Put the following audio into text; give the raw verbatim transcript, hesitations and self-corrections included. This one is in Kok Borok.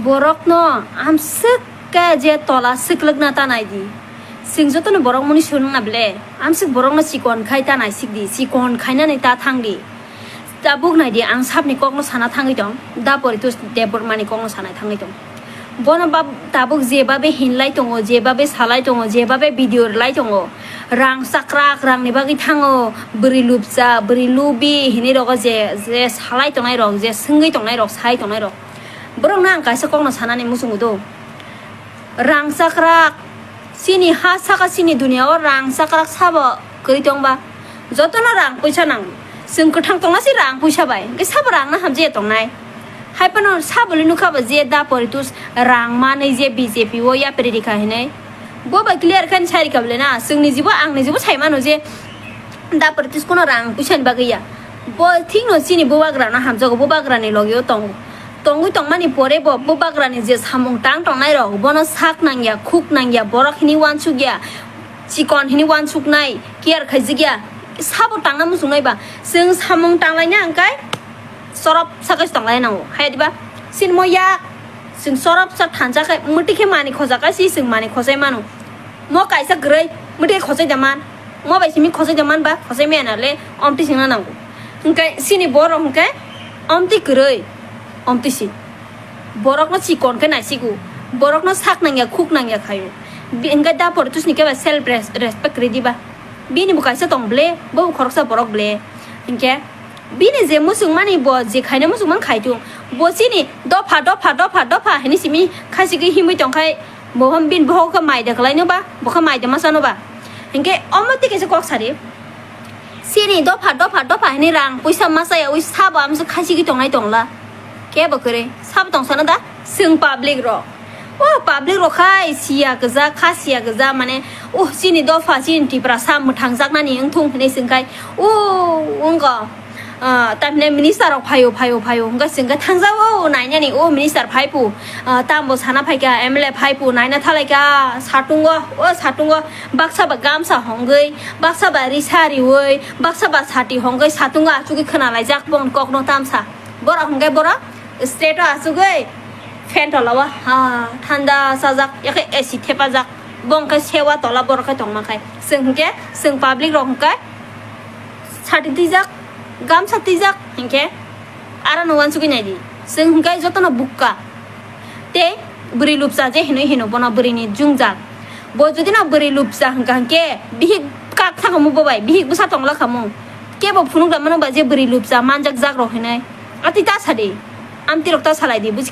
Borokno amswk khe je tola swklwkna ta nai di. Chwng jotono borok mani swrwngna ble, amswk borokno chikon khai ta naisik di, chikon khainani ta thang di. Tabuk nai di, ang sabni kokno sana thangwi tong, da Poritos Debbarmani kokno sana thangwi tong. Bono bab-, tabuk jebabe hinlai tongo, jebabe salai tongo, jebabe video rwlai tongo, rang chakrak, rangni bagwi thango, bwrwi lubcha, bwrwi lubi hinwi rogo je, je salai tongnai rok, je swngwi tongnai rok, sai tongnai rok. Borokno ang kaisa kokno sanani muchungo do. Rang chakrak, chini ha saka chini dunia o rang chakrak sabo kwrwi tongba? Jotono rang puisa nango. Chwng kwthang tongna se rang puisa bai, hwnkhe sabo rang no hamjaya tongnai. Hai phano sabole nukha bo je da Poritos rang manwi je B J P o yapri rikha hinwi. Bo bai clear khe sai rikha bole na, chwngni jibo, angni jibo sai mano je da Poritos kono rang puisa ni bagwi ya. Bo thikno chini bubagra no hamjago, bubagra ni logi o tongo. Tongwi tongmani pore bo bubagra ni je samung tang tongnai rok, bono sak nangya, khuk nangya, borok hini wansuk ya, chikon hini wansuknai, care khaijak ya, sabo tangna muchungnai ba. Chwng samung tanglaina hwnkhe sorop sakhe tonglaina nango. Hai diba? Chini mo yak, chwng sorop sa thansa khe, mwtwi khe mani khoja khe si chwng mani khojai mano. Mo kaisa kwrwi, mwtwi khe khojai da man. Mo bai simi khojai da man ba, khojai maya na le, omtwi singna nango. Hwnkhe chini borok hwnkhe omtwi kwrwi, omtwi si. Borokno chikon khe naisigo, borokno sak nangya, khuk nangya khaio. Bi-, hwnkhe da Poritos ni khe ba self res-, respect rwdi ba. Bini bo kaisa tong ble, bo bo khoroksa borok ble. Hwnkhe bini je muchungmani bo je khaina muchungmani khaitung. Bo chini dopha, dopha, dopha, dopha hinwi simi khaisigwi himwi tongkhai, bo hwn bini bohok khe mai da kwlaino ba, bo khe mai da ma chano ba. Hwnkhe omo tei kaisa kok sari. Chini dopha, dopha, dopha hinwi rang puisa ma chayawi sabo amsa khaisigwi tongnai tongla. Kebo kwrwi, sabo tongsano da? Chwng public rok. O public rok khai siya kwjak, kha siya kwjak, mane, "Oh, chini dopha, chini Tiprasa mwthangjaknani wngthung," hinwi swngkhai, "Oh, wngkha, ah, tamhinai minister rok phaio, phaio, phaio," hwnkhe swngkhe, "Thangjago nainani, o minister phaipu, ah, tambo sana phaikha, M L A phaipu, naina thalaikha, satungo, o satungo, baksa ba gamsa hongwi, baksa ba risa riwi, baksa ba sati hongwi, satungo achugwi khwnalaijak bongni kokno tamsa." Borok hwnkhe borok state o achugwi fan tola o, ha, thanda sajak, yakhe A C thepajak, bo hwnkhe sewa tola borok khe tongma khai. Chwng hwnkhe, chwng public rok hwnkhe sati twijak, gamsa twijak, hwnkhe aro no uansugwi naidi. Chwng hwnkhe jotono bukka. Tei bwrwi lupcha je hinwi hino bono bwrwini jwngjal. Bo jodi no bwrwi lupcha hwnkha hwnkhe bihik kak thangkhamu bo bai, bihik bwsa tongla khamu. Kebo phunuk da mano ba je bwrwi lupcha manjak jak rok hinwi. Atwi ta sadi. Amtwi rok ta salai di, buji